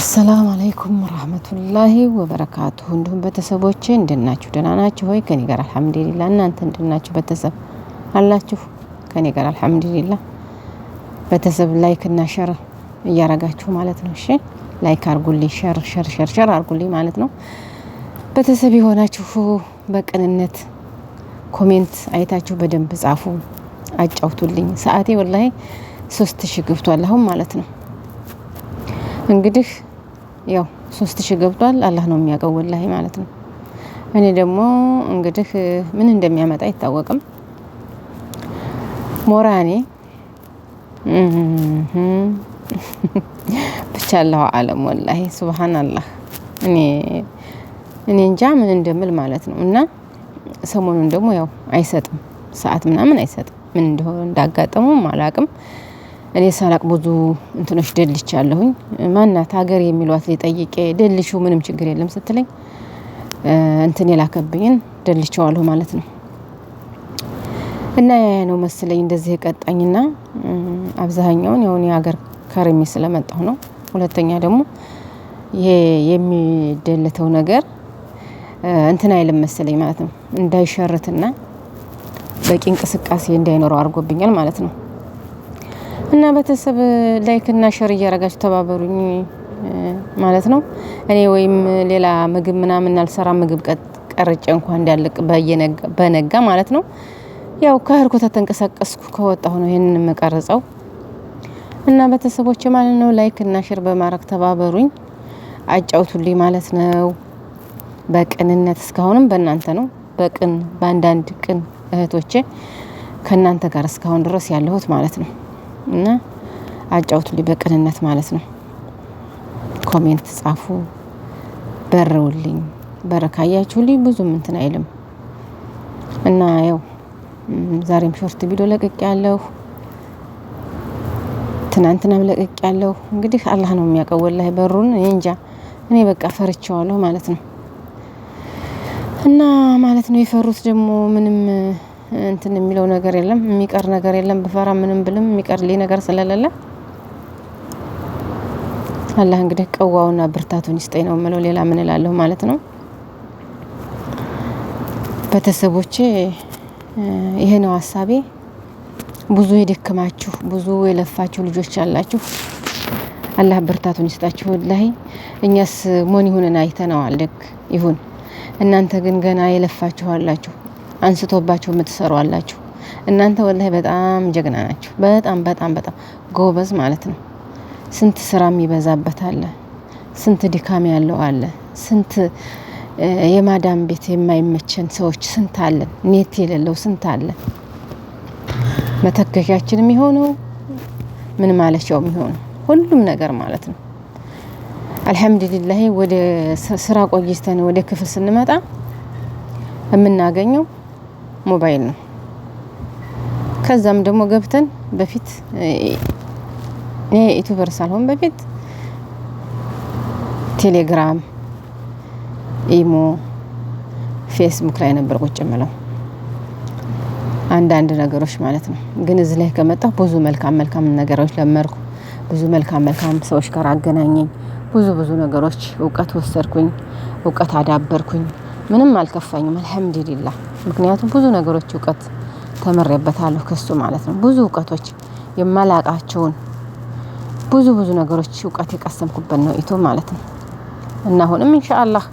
አሰላሙ አለይኩም ወራህመቱላሂ ወበረካቱሁ። እንዲሁም ቤተሰቦቼ እንደት ናችሁ? ደህና ናችሁ ወይ? ከኔ ጋር አልሐምዱሊላህ። እናንተ እንደት ናችሁ? ቤተሰብ አላችሁ? ከኔ ጋር አልሐምዱሊላህ። ቤተሰብ like እና share እያረጋችሁ ማለት ነው። እሺ like አርጉልኝ፣ share share share share አርጉልኝ ማለት ነው። ቤተሰብ የሆናችሁ በቅንነት comment አይታችሁ በደንብ ጻፉ፣ አጫውቱልኝ። ሰዓቴ ወላሂ 3000 ገብቷል አሁን ማለት ነው። እንግዲህ ያው 3000 ገብቷል። አላህ ነው የሚያውቀው ወላሂ ማለት ነው። እኔ ደግሞ እንግዲህ ምን እንደሚያመጣ አይታወቅም። ሞራኔ ብቻ አላሁ አለም ወላሂ ሱብሃንአላህ። እኔ እኔ እንጃ ምን እንደምል ማለት ነው። እና ሰሞኑን ደግሞ ያው አይሰጥም ሰዓት ምናምን አይሰጥም። ምን እንደሆነ እንዳጋጠመውም አላቅም። እኔ ሳላቅ ብዙ እንትኖች ደልቻለሁኝ። ማናት ሀገር የሚሏት ሊጠይቄ ደልሹ ምንም ችግር የለም ስትለኝ እንትን የላከብኝን ደልቸዋለሁ ማለት ነው። እና ያ ነው መሰለኝ እንደዚህ የቀጣኝና አብዛኛውን ያው እኔ ሀገር ከርሜ ስለመጣሁ ነው። ሁለተኛ ደግሞ ይሄ የሚደለተው ነገር እንትን አይልም መሰለኝ ማለት ነው። እንዳይሸርትና በቂ እንቅስቃሴ እንዳይኖረው አድርጎብኛል ማለት ነው። እና ቤተሰብ like እና share እያረጋችሁ ተባበሩኝ ማለት ነው። እኔ ወይም ሌላ ምግብ ምናምን አልሰራም። ምግብ ቀርጬ እንኳን እንዳልቅ በነጋ ማለት ነው። ያው ከህርኩ ተንቀሳቀስኩ ከወጣሁ ነው ይሄንን የምቀርጸው። እና ቤተሰቦቼ ማለት ነው like እና share በማድረግ ተባበሩኝ፣ አጫውቱልኝ ማለት ነው። በቅንነት እስካሁንም በእናንተ ነው። በቅን በአንዳንድ ቅን እህቶቼ ከእናንተ ጋር እስካሁን ድረስ ያለሁት ማለት ነው። እና አጫውቱልኝ በቅንነት ማለት ነው። comment ጻፉ፣ በርውልኝ። በር ካያችሁልኝ ብዙም እንትን አይልም። እና ያው ዛሬም short ቪዲዮ ለቅቄያለሁ፣ ትናንትናም ለቅቄያለሁ። እንግዲህ አላህ ነው የሚያውቀው ወላሂ በሩን እኔ እንጃ። እኔ በቃ ፈርቼዋለሁ ማለት ነው። እና ማለት ነው የፈሩት ደግሞ ምንም እንትን የሚለው ነገር የለም፣ የሚቀር ነገር የለም። ብፈራ ምንም ብልም የሚቀርልኝ ነገር ስለሌለ አላህ እንግዲህ ቀዋውና ብርታቱን ይስጠኝ ነው የምለው። ሌላ ምን እላለሁ ማለት ነው። ቤተሰቦቼ ይሄ ነው ሀሳቤ። ብዙ የደከማችሁ ብዙ የለፋችሁ ልጆች አላችሁ። አላህ ብርታቱን ይስጣችሁ። ወላሂ እኛስ ሞን ይሁንና አይተነዋል። ደግ ይሁን። እናንተ ግን ገና የለፋችሁ አላችሁ፣ አንስቶባችሁ የምትሰሩ አላችሁ። እናንተ ወላሂ በጣም ጀግና ናችሁ። በጣም በጣም በጣም ጎበዝ ማለት ነው። ስንት ስራ የሚበዛበት አለ፣ ስንት ድካም ያለው አለ፣ ስንት የማዳም ቤት የማይመቸን ሰዎች ስንት አለን፣ net የሌለው ስንት አለ። መተከሻችን የሚሆነው ምን ማለቻው የሚሆነው ሁሉም ነገር ማለት ነው። አልሐምዱሊላህ ወደ ስራ ቆይተን ወደ ክፍል ስንመጣ የምናገኘው ሞባይል ነው። ከዛም ደግሞ ገብተን በፊት እኔ YouTuber ሳልሆን በፊት ቴሌግራም፣ ኢሞ፣ ፌስቡክ ላይ ነበር ቁጭ የምለው አንዳንድ ነገሮች ማለት ነው። ግን እዚህ ላይ ከመጣሁ ብዙ መልካም መልካም ነገሮች ለመርኩ። ብዙ መልካም መልካም ሰዎች ጋር አገናኘኝ። ብዙ ብዙ ነገሮች እውቀት ወሰድኩኝ፣ እውቀት አዳበርኩኝ። ምንም አልከፋኝም አልሐምዱሊላህ። ምክንያቱም ብዙ ነገሮች እውቀት ተምሬበታለሁ ከሱ ማለት ነው። ብዙ እውቀቶች የማላቃቸውን ብዙ ብዙ ነገሮች እውቀት የቀሰምኩበት ነው ኢትዮ ማለት ነው። እና አሁንም ኢንሻአላህ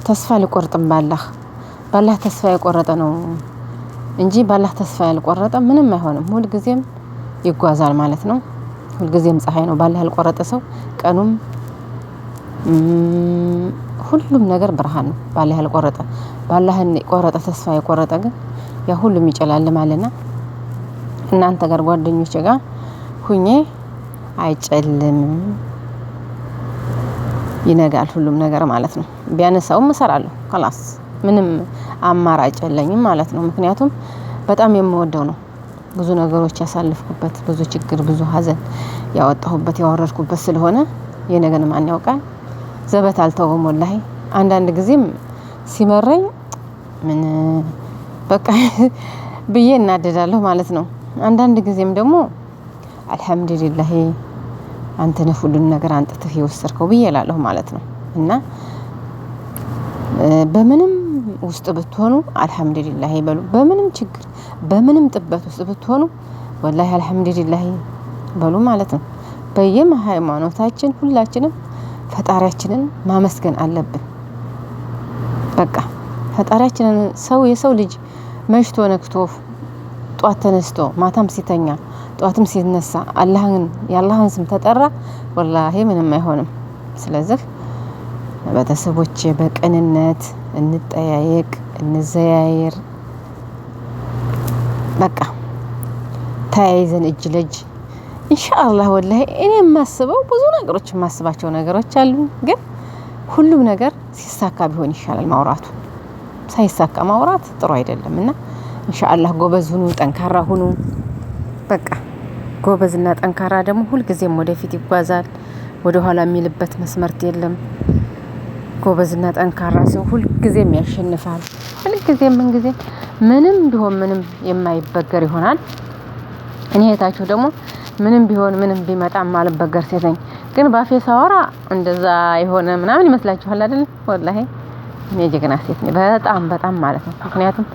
ተስፋ አልቆርጥም። ባላህ ባላህ ተስፋ የቆረጠ ነው እንጂ ባላህ ተስፋ ያልቆረጠ ምንም አይሆንም። ሁልጊዜም ይጓዛል ማለት ነው። ሁልጊዜም ፀሐይ ነው። ባላህ ያልቆረጠ ሰው ቀኑም ሁሉም ነገር ብርሃን ነው። ባላህ ያልቆረጠ ባላህን የቆረጠ ተስፋ የቆረጠ ግን ያ ሁሉም ይጨላልማልና እናንተ ጋር ጓደኞቼ ጋር ሁኜ አይጨልምም፣ ይነጋል ሁሉም ነገር ማለት ነው። ቢያነሳውም እሰራለሁ። خلاص ምንም አማራጭ የለኝም ማለት ነው። ምክንያቱም በጣም የምወደው ነው። ብዙ ነገሮች ያሳልፍኩበት፣ ብዙ ችግር፣ ብዙ ሀዘን ያወጣሁበት ያወረድኩበት ስለሆነ የነገን ማን ያውቃል? ዘበት አልተውም ወላሂ። አንዳንድ ጊዜም ሲመረኝ ምን በቃ ብዬ እናደዳለሁ ማለት ነው። አንዳንድ ጊዜም ደግሞ አልሐምዱሊላህ አንተ ነህ ሁሉን ነገር አንጥተህ የወሰድከው ብዬ እላለሁ ማለት ነው። እና በምንም ውስጥ ብትሆኑ አልሐምዱሊላህ በሉ። በምንም ችግር በምንም ጥበት ውስጥ ብትሆኑ ወላሂ አልሐምዱሊላህ በሉ ማለት ነው። በየሃይማኖታችን ሁላችንም ፈጣሪያችንን ማመስገን አለብን። በቃ ፈጣሪያችንን ሰው የሰው ልጅ መሽቶ ነግቶ ጧት ተነስቶ ማታም ሲተኛ ጧትም ሲነሳ አላህን የአላህን ስም ተጠራ ወላሂ ምንም አይሆንም። ስለዚህ ቤተሰቦቼ በቅንነት እንጠያየቅ፣ እንዘያየር። በቃ ተያይዘን እጅ ለእጅ ኢንሻአላህ። ወላሂ እኔ የማስበው ብዙ ነገሮች የማስባቸው ነገሮች አሉ። ግን ሁሉም ነገር ሲሳካ ቢሆን ይሻላል ማውራቱ። ሳይሳካ ማውራት ጥሩ አይደለም። እና ኢንሻአላህ ጎበዝ ሁኑ፣ ጠንካራ ሁኑ። በቃ ጎበዝና ጠንካራ ደግሞ ሁልጊዜም ወደፊት ይጓዛል። ወደ ኋላ የሚልበት መስመርት የለም። ጎበዝና ጠንካራ ሰው ሁልጊዜም ያሸንፋል። ሁልጊዜም ምንጊዜም ምንም ቢሆን ምንም የማይበገር ይሆናል። እኔ እህታችሁ ደግሞ ምንም ቢሆን ምንም ቢመጣ የማልበገር ሴት ነኝ። ግን ባፌ ሳወራ እንደዛ የሆነ ምናምን ይመስላችኋል አይደል? ወላሂ እኔ ጀግና ሴት ነኝ፣ በጣም በጣም ማለት ነው። ምክንያቱም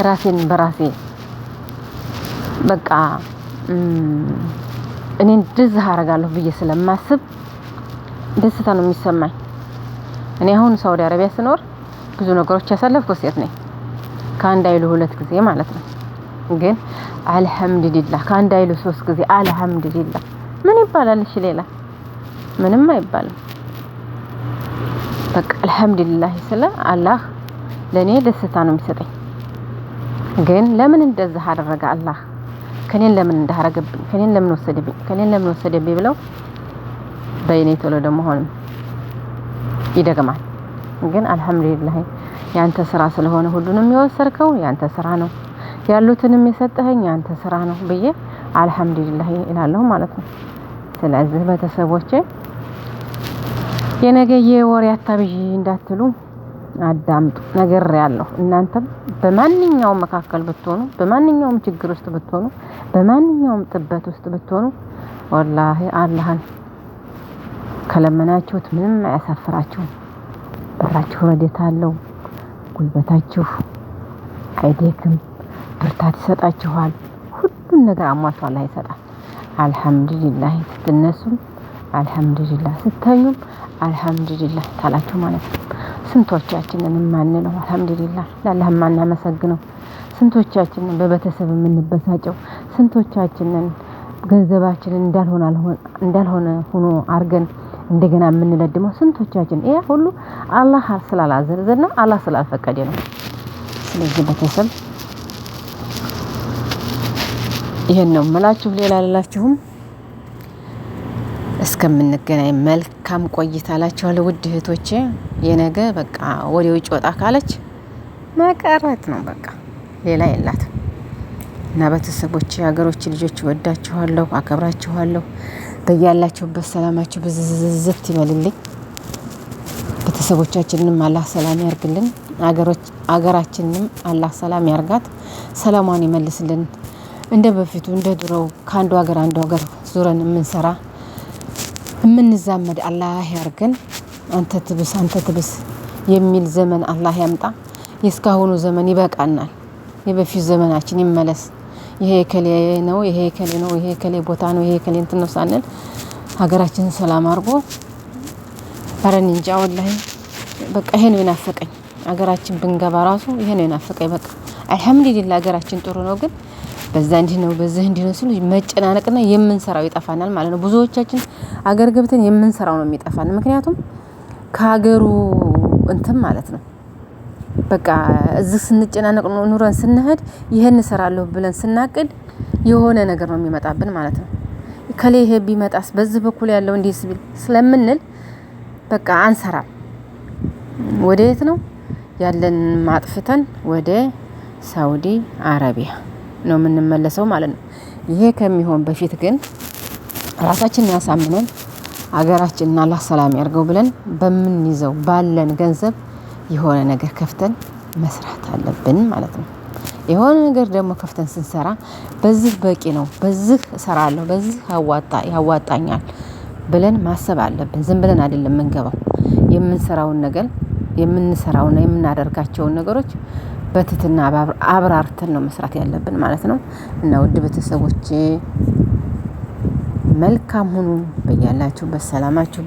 ራሴን በራሴ በቃ እኔ እንደዚህ አደርጋለሁ ብዬ ስለማስብ ደስታ ነው የሚሰማኝ። እኔ አሁን ሳውዲ አረቢያ ስኖር ብዙ ነገሮች ያሳለፍኩ ሴት ነኝ። ከአንድ አይሉ 2 ጊዜ ማለት ነው። ግን አልሐምዱሊላህ ከአንድ አይሉ 3 ጊዜ አልሐምዱሊላህ። ምን ይባላል? እሺ ሌላ ምንም አይባልም። በቃ አልሐምዱሊላህ ስለ አላህ ለኔ ደስታ ነው የሚሰጠኝ። ግን ለምን እንደዚህ አደረገ አላህ? ከኔን ለምን እንዳረገብኝ? ከኔን ለምን ወሰደብኝ? ከኔን ለምን ወሰደብኝ ብለው በእኔ ቶሎ ደግሞ ሆነ ይደግማል። ግን አልሐምዱሊላህ ያንተ ስራ ስለሆነ ሁሉንም የወሰድከው ያንተ ስራ ነው፣ ያሉትንም የሰጠኸኝ ያንተ ስራ ነው ብዬ አልሐምዱሊላህ እላለሁ ማለት ነው። ስለዚህ ቤተሰቦቼ የነገ የወሬ አታብዢ እንዳትሉ አዳምጡ፣ ነግሬያለሁ። እናንተም በማንኛውም መካከል ብትሆኑ፣ በማንኛውም ችግር ውስጥ ብትሆኑ፣ በማንኛውም ጥበት ውስጥ ብትሆኑ ወላሂ አላህን ከለመናችሁት ምንም አያሳፍራችሁም። ብራችሁ ረዴት አለው፣ ጉልበታችሁ አይደክም፣ ብርታት ይሰጣችኋል። ሁሉን ነገር አሟልቶ አላህ ይሰጣል። አልሐምዱሊላህ ስትነሱም አልሐምዱሊላህ ስተኙም አልሐምዱሊላህ ታላችሁ ማለት ነው። ስንቶቻችንን የማንለው አልሐምዱሊላህ ለአላህ የማናመሰግነው፣ ስንቶቻችንን በቤተሰብ የምንበሳጨው፣ ስንቶቻችንን ገንዘባችንን እንዳልሆነ ሆኖ አርገን እንደገና የምንለድመው ስንቶቻችን። ይሄ ሁሉ አላህ ስላላዘዘና አላህ ስላልፈቀደ ነው። ስለዚህ ቤተሰብ ይሄን ነው የምላችሁ፣ ሌላ አልላችሁም። እስከምንገናኝ መልካም ቆይታ እላችኋለሁ ውድ እህቶቼ። የነገ በቃ ወደ ውጭ ወጣ ካለች መቀረት ነው በቃ ሌላ የላትም። እና ቤተሰቦቼ፣ የሀገሮች ልጆች እወዳችኋለሁ፣ አከብራችኋለሁ። በያላችሁበት ሰላማችሁ ብዝዝዝት ይበልልኝ። ቤተሰቦቻችንንም አላህ ሰላም ያርግልን። አገራችንንም አላህ ሰላም ያርጋት፣ ሰላሟን ይመልስልን። እንደ በፊቱ እንደ ድሮው ከአንዱ ሀገር አንዱ ሀገር ዙረን የምንሰራ የምንዛመድ አላህ ያርገን። አንተ ትብስ አንተ ትብስ የሚል ዘመን አላህ ያምጣ። የእስካሁኑ ዘመን ይበቃናል። የበፊቱ ዘመናችን ይመለስ። ይሄ የከሌ ነው፣ ይሄ የከሌ ነው፣ ይሄ የከሌ ቦታ ነው፣ ይሄ የከሌ እንትን ነው ሳንል ሀገራችንን ሰላም አድርጎ ኧረ እኔ እንጃ ወላሂ በቃ ይሄ ነው የናፈቀኝ። ሀገራችን ብንገባ ራሱ ይሄ ነው የናፈቀኝ። በቃ አልሐምዱሊላህ ሀገራችን ጥሩ ነው፣ ግን በዛ እንዲህ ነው በዚህ እንዲህ ነው ሲሉ መጨናነቅና የምንሰራው ይጠፋናል ማለት ነው። ብዙዎቻችን ሀገር ገብተን የምንሰራው ነው የሚጠፋን። ምክንያቱም ከሀገሩ እንትን ማለት ነው በቃ እዚህ ስንጨናነቅ ኑረን ስንሄድ ይሄን እሰራለሁ ብለን ስናቅድ የሆነ ነገር ነው የሚመጣብን ማለት ነው። ከሌ ይሄ ቢመጣስ በዚህ በኩል ያለው እንዲህ ቢል ስለምንል በቃ አንሰራም። ወደ የት ነው ያለን ማጥፍተን ወደ ሳውዲ አረቢያ ነው የምንመለሰው ማለት ነው። ይሄ ከሚሆን በፊት ግን ራሳችንን ያሳምነን ሀገራችንን አላህ ሰላም ያርገው ብለን በምንይዘው ባለን ገንዘብ የሆነ ነገር ከፍተን መስራት አለብን ማለት ነው። የሆነ ነገር ደግሞ ከፍተን ስንሰራ በዚህ በቂ ነው፣ በዚህ እሰራለሁ፣ በዚህ ያዋጣኛል ብለን ማሰብ አለብን። ዝም ብለን አይደለም የምንገባው። የምንሰራውን ነገር የምንሰራውና የምናደርጋቸውን ነገሮች በትትና አብራርተን ነው መስራት ያለብን ማለት ነው። እና ውድ ቤተሰቦቼ መልካም ሁኑ። በያላችሁበት ሰላማችሁ